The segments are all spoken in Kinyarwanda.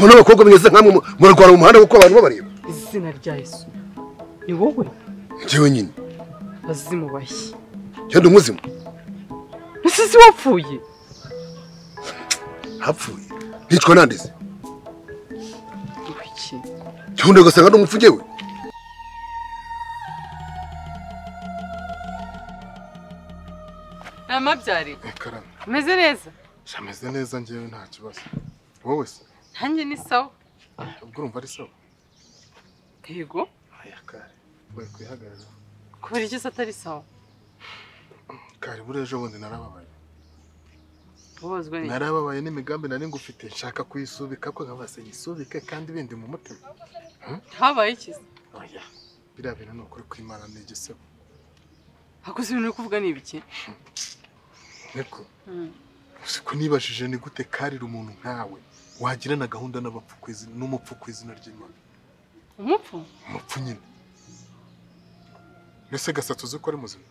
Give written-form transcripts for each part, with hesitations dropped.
Abana b'abakobwa bigeze nkamwe murarwana mu muhanda kuko abantu babareba. Izina rya Yesu. Ni wowe? Njyewe nyine. Abazimu bashyi. Njye umuzimu. Ese si wapfuye? Hapfuye. Nicwa nandeze. Kuki? Cyundo ugasanga ndi umupfu njyewe. Amabyari. Meze neza? Meze neza njyewe nta kibazo. Wowe se? Nanjye ni sawa. Ubwo urumva ari sawa? Yego. Aya kare. We kwihagarara. Kubera iki atari sawa? Kare buri ejo bundi narababaye. Ubabazwa n'iki? Narababaye n'imigambi nari ngufite nshaka kuyisubika ko nkabase nyisubike kandi bindi mu mutima. Habaye iki? Oya. Biriya bintu ni ukuri kw'Imana ni igisebo. Hakoze ibintu uri kuvuga ni ibiki? Niko. Siko nibashije ni gute karira umuntu nkawe wagirana gahunda n'abapfu kw'izina n'umupfu kw'izina ry'Imana. Umupfu? Umupfu nyine. Nese Gasatsi uzi ko ari muzima?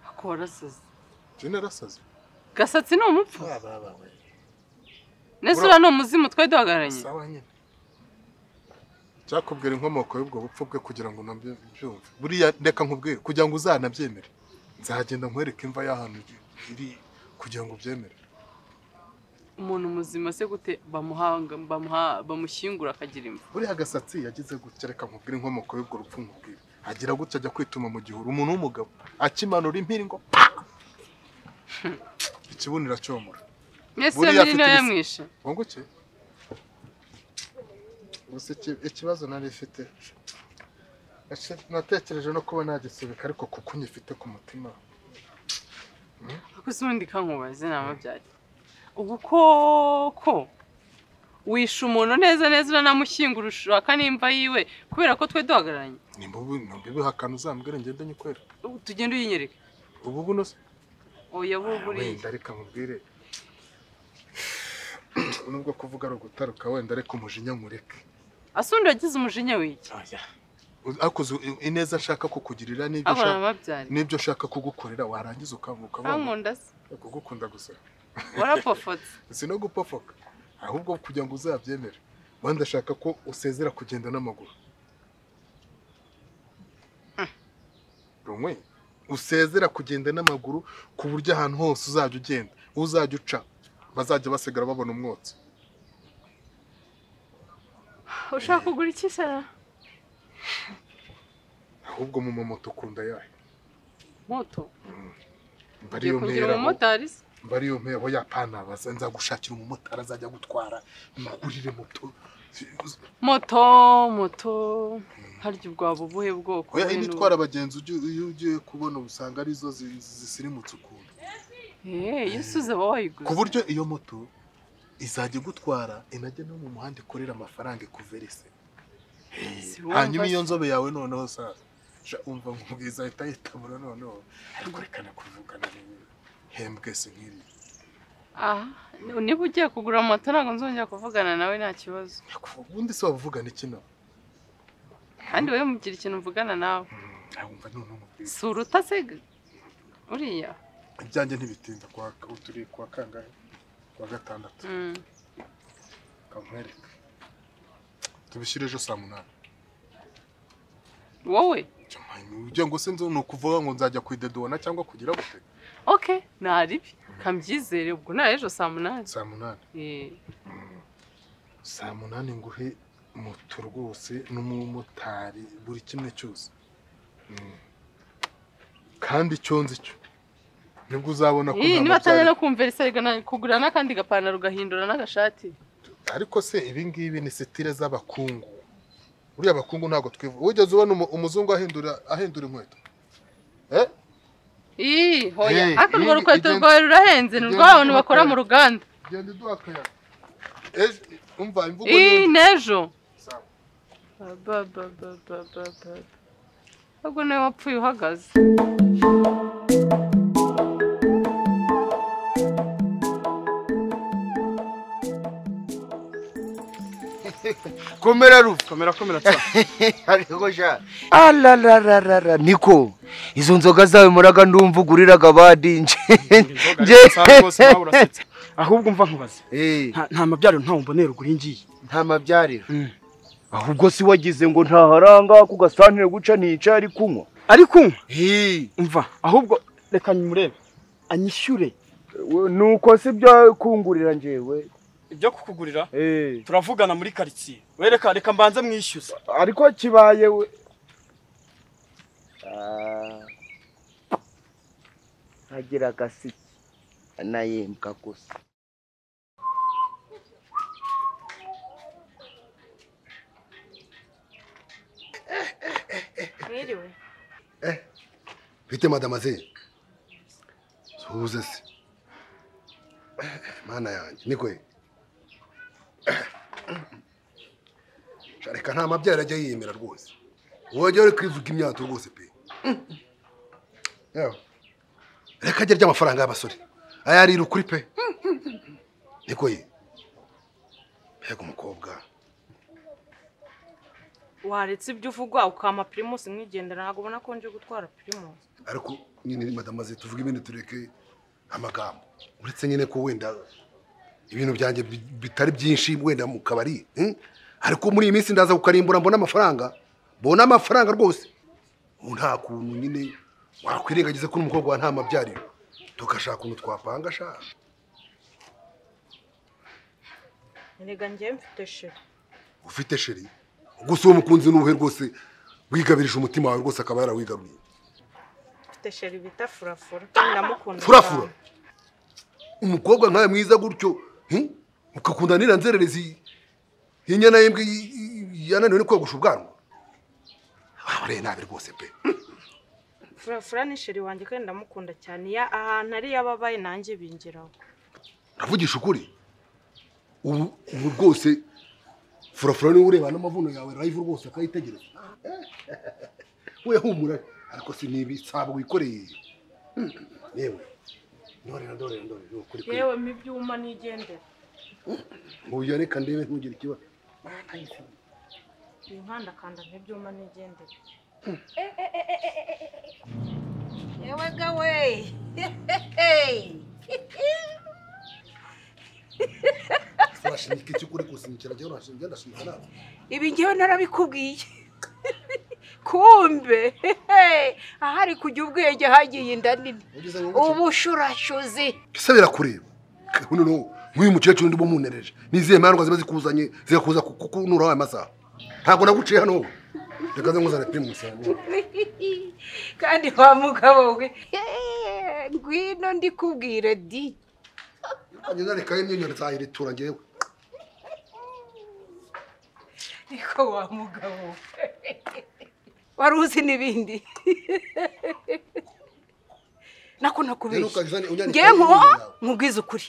Ako warasaze. Njye narasaze. Gasatsi ni umupfu? Nese uriya ni umuzimu twari duhagararanye? Sawa nyine. Cyakubwira inkomoko y'ubwo bupfu bwe kugira ngo nabyumve. Buriya reka nkubwire kugira ngo uzanabyemere. Nzagenda nkwereke imva y'ahantu iri kugira ngo ubyemere. Umuntu muzima se gute bamushyingura akagira imva? Buriya Gasatsi yagize gutya reka nkubwire inkomoko y'ubwo rupfu nkubwire. Agira gutya ajya kwituma mu gihuru umuntu w'umugabo akimanura impiri ngo pa! Ikibunira cyomora. Mwese muri niyo yamwishe. Wunguke? Gusa ikibazo nari mfite natekereje no kuba nagisubika ariko kuko nyifite ku mutima. Ako ubundi kankubaze namabyari. Ubu koko wishe umuntu neza neza uranamushyingura ushaka nimva yiwe kubera ko twe duhagararanye. Nimba ubihakana uzambwire ngende nyikwere. Tugende uyinyereke. Ubu buno se? Oya buriya. Wenda reka nkubwire. Nubwo kuvuga ari ugutaruka wenda ariko umujinya nkureke. Asundi wagize umujinya w'iki? Oya. Akoze ineza nshaka kukugirira n'ibyo ushaka. N'ibyo ushaka kugukorera warangiza ukavuka. Kankunda se? Kugukunda gusa. Warapofotse. Si no gupofoka. Ahubwo kugira ngo uzabyemere. Wenda ndashaka ko usezera kugenda n'amaguru. Rumwe usezera kugenda n'amaguru ku buryo ahantu hose uzajya ugenda, uzajya uca bazajya basigara babona umwotsi. Ushaka kugura iki sara? Ahubwo mu moto ukunda yahe? Moto? Mbariyo mpera. Umumotari se? Mbariyo mpera ya pana baza nzagushakira umumotari azajya gutwara mugurire moto. Moto harya ubwabo buhe bwoko? Oya indi itwara abagenzi iyo ugiye kubona usanga arizo zisirimutse ukuntu. Yesu uze wayiguze. Ku buryo iyo moto izajya gutwara inajya no mu muhanda ikorera amafaranga ikuverise. Hanyuma iyo nzobe yawe noneho sasa umva nkubwiza ahita yitabura noneho ariko rekana kuvugana hembwe se nkiri. Niba ugiye kugura moto ntabwo nzongera kuvugana nawe nta kibazo. Ubundi se wavugana iki nawe? Kandi wowe mugira ikintu mvugana nawe. Wumva noneho mubwiza. Si uruta se uriya? Ibyanjye ntibitinda kwa turi kwa kangahe? Kwa gatandatu. Kankwereke. Tubishyire ejo saa 8. Wowe? Ujya ngo se nzo ni ukuvuga ngo nzajya kwidedona cyangwa kugira gute? Okay, naribi. Kambyizere ubwo na ejo saa 8. Saa 8. Saa 8 nguhe moto rwose n'umumotari buri kimwe cyose. Kandi icyo nzi cyo nibwo uzabona ko niba atanya no kumverisa kugura n'akandi gapantaro gahindura n'agashati. Ariko se ibi ngibi ni sitire z'abakungu. Uriya abakungu ntago twivuga. Wigeze ubona umuzungu ahindura inkweto? Hoya. Ariko urwo rukweto rwawe rurahenze ni rw'abantu bakora mu ruganda. Genda iduha akayaga. Ejo umva imvugo ni n'ejo. Ba. Ahubwo nawe wapfuye uhagaze. Komera rufu. Komera tsa. Ariko sha. Ala niko. Izo nzoga zawe muraga ndumva uguriraga abandi nje. Ahubwo mva nkubaze. Nta mabyariro nta mbonera uguri ngiye. Nta mabyariro. Ahubwo si wagize ngo ntaharanga ku gasantire guca ntica ari kunywa. Ari kunywa? Umva ahubwo reka nyumurebe anyishyure. Nuko si byo kungurira njewe. Ibyo kukugurira? Turavugana muri quartier. Wereka reka mbanze mwishyuza. Ariko kibaye we. Agira gasiki anayembwa gusa. Mwiriwe. Bite madamaze. Suhuze se. Mana yanjye nikwe. Shareka nta mabyara ajya yiyemera rwose. Wajya uri kwivuga imyato rwose pe. Yawe. Reka ajya arya amafaranga y'abasore. Ayarira ukuri pe. Niko ye. Mbega umukobwa. Waretse ibyo uvugwa ukama Primus mwigendera ntabwo ubona ko nje gutwara Primus. Ariko nyine madamaze tuvuga ibintu tureke amagambo. Uretse nyine ko wenda ibintu byanjye bitari byinshi wenda mu kabari. Ariko muri iyi minsi ndaza kukarimbura mbona amafaranga. Mbona amafaranga rwose. Nta kuntu nyine wakwirengagiza ko umukobwa wa nta mabyariro. Tukashaka ukuntu twapanga sha. Erega njye mfite sheri. Ufite sheri? Gusa uwo mukunzi nuhe rwose wigabirije umutima wawe rwose akaba yarawigaruriye. Mfite sheri bita Furafura ndamukunda. Furafura? Umukobwa nkawe mwiza gutyo, ukakundanira nzererezi inyana y'imbwa yananiwe no kogosha ubwanwa. Wabare nabi rwose pe. Furafura ni sheri wanjye kandi ndamukunda cyane ya ahantu ari yababaye nanjye bingeraho. Ndavugisha ukuri. Ubu rwose Furafura ni ureba n'amavuno yawe live rwose akayitegereza. We humura ariko si nibi sabo wikoreye. Yewe. Ndore ndore ndore ukuri. Yewe mibyuma nigendera. Uyu reka ndebe ntugire ikibazo. Inkanda kanda ntibyuma nigendera. Yewe gawe. Urashinika icyo ukuri kusinyikira jya urashinga ndashinika nawe. Ibi ngiye narabikubwiye. Kumbe ahari kujya ubwenge hagiye inda nini. Ubushurashuzi. Kise birakureba. Noneho nk'uyu mukecuru ndimo munereje. Niziye mandwa ziba zikuzanye zikakuza kukunura aya masaha. Ntabwo naguciye hano. Reka nze nkuzane Primus. Kandi wa mugabo we. Ngwino ndikubwire di. Kanyana reka imyonyo nzayiritura ngewe. Niko wa mugabo. Waruzi nibindi. Nako nakubeshye. Ngewe nkubwiza ukuri.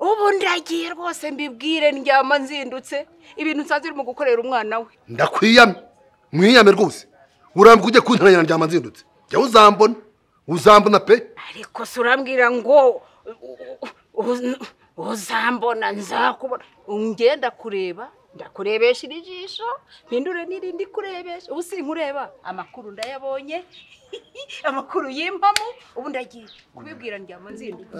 Ubu ndagiye rwose mbibwire ndyama nzindutse ibintu nsanzwe urimo gukorera umwana we. Ndakwiyamye. Mwiyame rwose. Urambwe ujye kuntananya ndyama nzindutse. Jya uzambona. Uzambona pe. Ariko se urambwira ngo uzambona nzakubona. Ngenda kureba ndakurebesha ijisho mpindure n'irindi kurebesha ubu sinkureba amakuru ndayabonye amakuru y'impamo ubu ndagiye kubibwira ndyama nzindutse.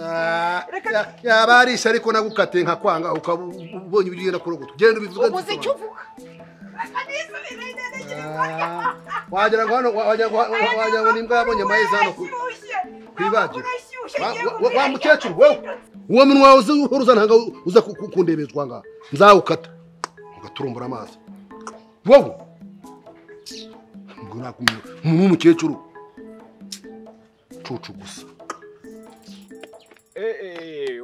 Yabarisha ariko nagukate nka kwanga ukabonye ibyo ugenda kurogota. Genda ubivuga. Ubuze icyo uvuga. Wagira ngo hano wagira ngo nimbwa yabonye amazi hano kwibagira. Wa mukecuru wewe. Uwo munwa wawe uza ntanga uza kundebezwa nga nzawukata ugaturumbura amaso. Wowe ngo nakumira mu mukecuru cucu gusa.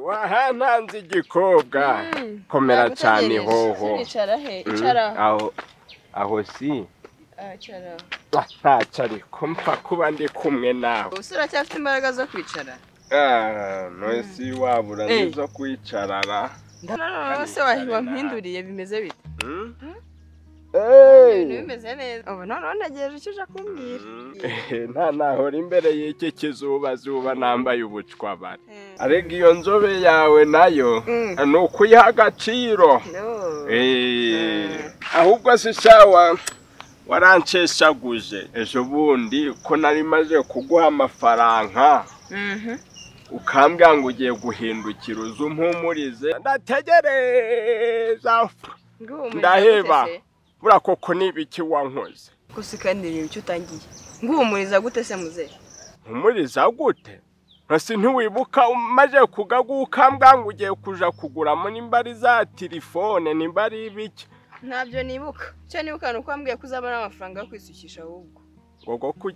Wahananze igikobwa. Komera cyane hoho. Icara he? Icara. Aho aho si. Icara. Ntacari ko mpfa kuba ndi kumwe nawe. Ubuse uracyafite imbaraga zo kwicara? No si wabura nizo kwicarara. None se wampinduriye bimeze bite? Ibintu bimeze neza. Ubu noneho ntegereje icyo uja kumbwira. Nta nahora imbere y'iki kizuba zuba nambaye ubucwabari. Arega iyo nzobe yawe nayo ni ukuyiha agaciro. Ahubwo si sawa waranceshaguje ejo bundi ko nari maze kuguha amafaranga. Ukambwira ngo ugiye guhindukira uze umpumurize ndategereza ndaheba buriya koko ni ibiki wankoze gusa kandi reba icyo utangiye nguhumuriza gute se muzehe mpumuriza gute ntasi ntiwibuka umaze kugaguka ukambwira ngo ugiye kuja kuguramo nimba ari za telefone nimba ari ibiki ntabyo nibuka icyo nibuka ni uko wambwiye ko uzabona amafaranga yo kwisukisha ahubwo gogo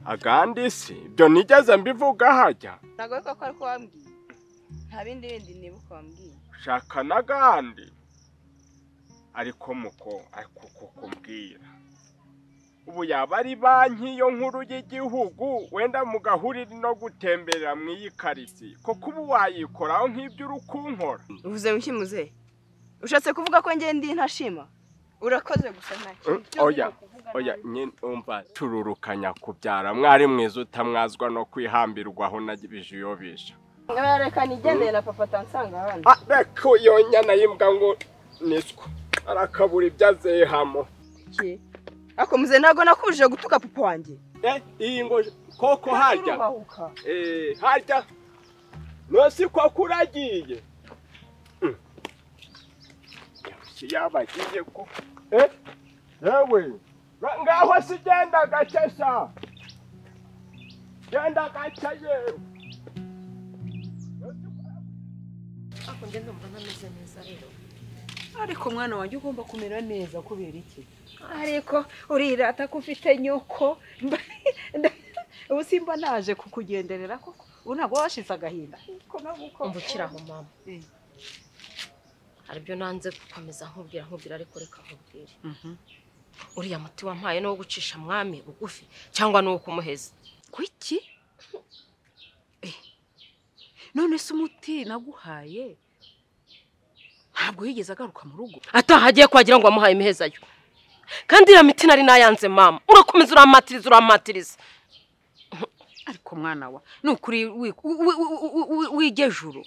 agandi si ibyo nigeze mbivuga hajya ntabwo ariko ko ariko wambwiye nta bindi bindi nibuka wambwiye shaka n'agandi ariko muko ariko kumbwira ubu yaba ari banki yo nkuru y'igihugu wenda mugahurira no gutemberera mu iyi karitsiye koko ubu wayikoraho nk'ibyo uri kunkora uvuze ngo iki muzehe ushatse kuvuga ko njye ndi ntashima urakoze gusa nta kintu oya oya nyine umva tururukanya kubyara mwari mwiza utamwazwa no kwihambirwaho nagibije iyo bisha reka nigendere na papa atansanga hano reka iyo nyana y'imbwa ngo niswa arakabura ibyo azehamo ako muze ntabwo nakubujije gutuka papa wanjye iyi ngo koko harya harya nose koko uragiye yaba agiye ko yewe ngaho si genda gake sha genda gake yewe ako ngende mbona ameze neza rero ariko mwana wanjye ugomba kumera neza kubera iki ariko urirata ko ufite nyoko ubu simba naje kukugenderera koko ubu ntabwo washize agahinda umbukira aho mama hari ibyo nanze gukomeza nkubwira ariko reka nkubwire uriya muti wampaye ni uwo gucisha mwami bugufi cyangwa ni uwo kumuheza kuki none se umuti naguhaye ntabwo yigeze agaruka mu rugo atahagiye kwagira ngo wamuhaye imihezayo kandi iriya miti nari nayanze mama urakomeza uramatiriza ariko mwana wa ni ukuri wigejuru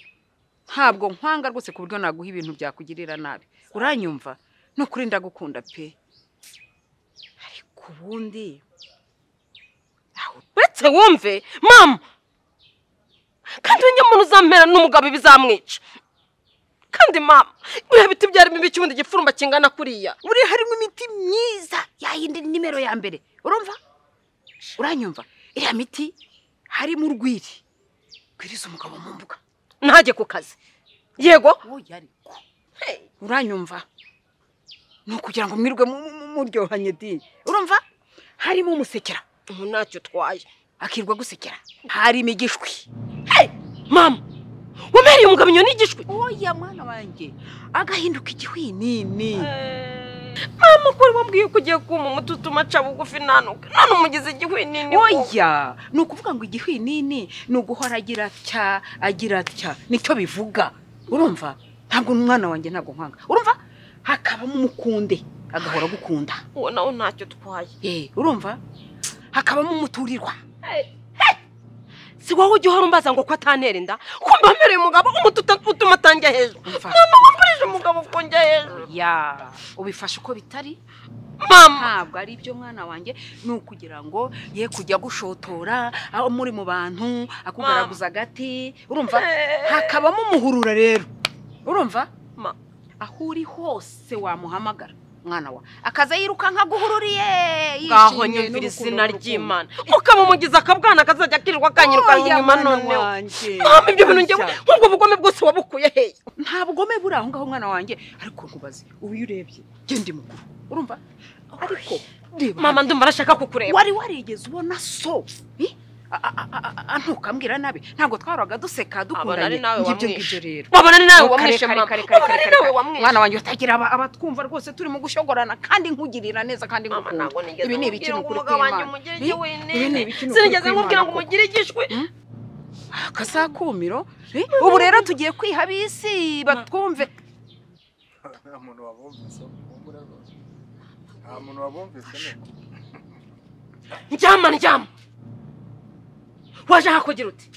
ntabwo nkwanga rwose ku buryo naguha ibintu byakugirira nabi uranyumva ni ukuri ndagukunda pe ariko ubundi uretse wumve mama kandi njye umuntu uzampera n'umugabo ibizamwica kandi mama buriya biti byarimo ibiki ubundi igifurumba kingana kuriya buriya harimo imiti myiza yayindi nimero ya mbere urumva uranyumva iriya miti harimo urwiri rwiriza umugabo mu mbuga ntajye ku kazi yego uranyumva ni ukugira ngo mwirwe muryohanye di urumva harimo umusekera ntacyo utwaye akirwa gusekera harimo igishwi mama wamereye umugabo inyoni y'igishwi oya mwana wanjye agahinduka igihwinini mama ko wambwiye ko ugiye kuma umuti utuma aca bugufi nanuka none umugize igihwinini oya ni ukuvuga ngo igihwinini ni uguhora agira atya agira atya nicyo bivuga urumva ntabwo umwana wanjye ntabwo nkwanga urumva hakabamo umukunde agahora agukunda uwo nawe ntacyo utwaye urumva hakabamo umuturirwa si wowe ujya uhora umbaza ngo ko atantera inda kumva mpereye umugabo umuti utuma atanjya hejuru mama wamburije umugabo ko njya hejuru ya ubifashe uko bitari mama ntabwo ari ibyo mwana wanjye ni ukugira ngo ye kujya gushotora aho muri mu bantu akugaraguza agati urumva hakabamo umuhurura rero urumva aho uri hose wamuhamagara mwana wa akaza yirukanka guhururiye ngaho nyumvira izina ry'Imana ukamumugiza akabwana akazajya akirirwa akanyirukanka inyuma noneho mama ibyo bintu njyewe nk'ubwo bugome bwose wabukuye hehe nta bugome buri aho ngaho mwana wanjye ariko nkubaze ubu iyo urebye genda mukuru urumva ariko mama ndumva arashaka kukureba wari warigeze ubona so ntukambwira nabi ntabwo twaroga duseka dukundanye ngibyo ngibyo rero wabona ni nawe wamwishe mama mwana wanjye utagira abatwumva rwose turimo gushogorana kandi nkugirira neza kandi ngukunda ibi ni ibiki n'ukuri kw'Imana ibi ni ibiki sinigeze nkubwira ngo umugire igishwi akazakumiro ubu rero tugiye kwiha abisi batwumve nta muntu wabumvise nta muntu wabumvise ndyama ndyama waje hakugira uti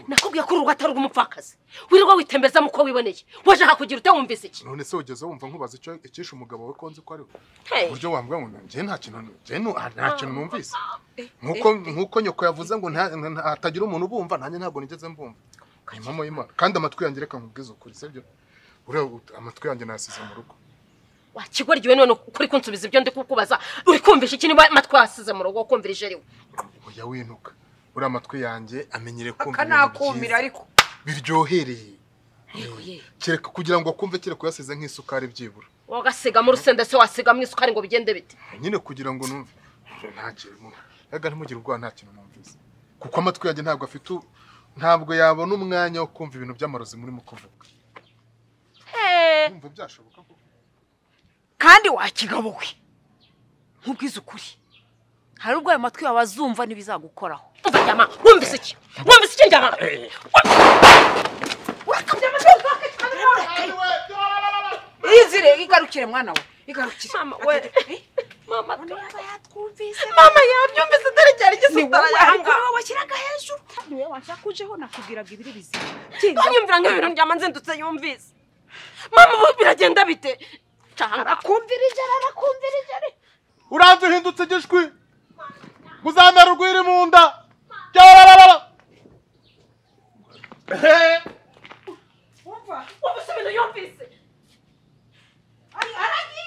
Nakubwiye ko urugo atari rw'umupfakazi. Wirirwa witembeza muko wiboneye. Waje hakugira ute wumvise iki? None se ugeze wumva nkubaza icyo icyishe umugabo wawe ko nzi ko ari we? Uburyo wambwira ngo njye nta kintu njye nta kintu numvise. Nkuko nyoko yavuze ngo hatagira umuntu ubumva nanjye ntabwo nigeze mbumva. Impamo y'Imana kandi amatwi yanjye reka nkubwize ukuri sibyo? Uriya amatwi yanjye nasize mu rugo. Wakigoryiwe none ukuri kunsubiza ibyo ndi kukubaza. Uri kumvisha iki niba amatwi wasize mu rugo kumvirije ariwe? Oya winuka. Uriya amatwi yanjye amenyere kumva akanakumira ariko biryohereye. Kereka kugira ngo akumve kereka uyasize nk'isukari byibura. Wagasiga mu rusenda se wasiga mu isukari ngo bigende bite? Nyine kugira ngo numve. Nta kintu. Yaga ntimugire ubwoba nta kintu numvise. Kuko amatwi yanjye ntabwo afite ntabwo yabona umwanya wo kumva ibintu by'amarozi murimo kuvuga. Numva byashoboka ko kandi wakigabo we nkubwize ukuri hari ubwo ayo matwi yawe azumva n'ibizagukoraho. Umva jyama wumvise iki? Wumvise iki jyama? Izire igarukire mwana we igarukire. Mama we mama yatwumvise mama yabyumvise dore cyari gisutara yanga. Ni wowe washyiraga hejuru niwe washakujeho nakubwiraga ibiri bizima. Nyumvira nk'ibintu njyama nzindutse yumvise. Mama ubu biragenda bite? Arakumvira ijara arakumvira ijara. Uranze uhindutse igishwi muzamera urwiri mu nda. Cyararara. Umva, ubu se ibintu yumvise. Aragiye.